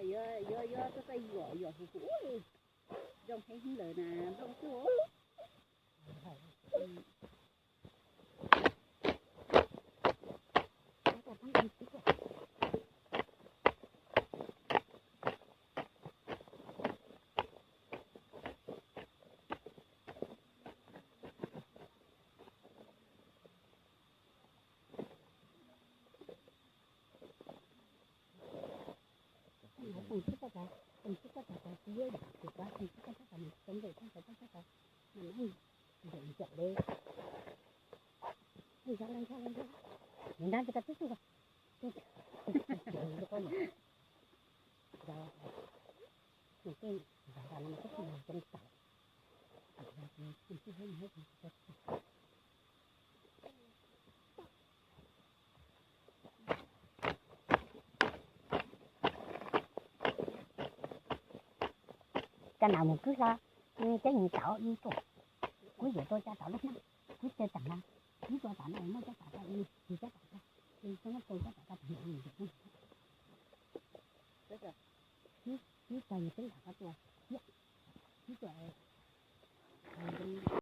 Yuav, yuav, yuav tuaj yuam, yuam huv huv. Zoo heev lawm na, nplooj xwb. Cov no mus kwv hlo, cov nyias tau ib tuaj, kuv yuav tuaj cov tau lub hnab, kuv caw tag na, kuv tuaj tag no muab cov tau tau ib, kuv cov tau tau, kuv muab tau cov tau tau tag no, kuv tag nyias twb nram qhov tuaj, kuv tuaj,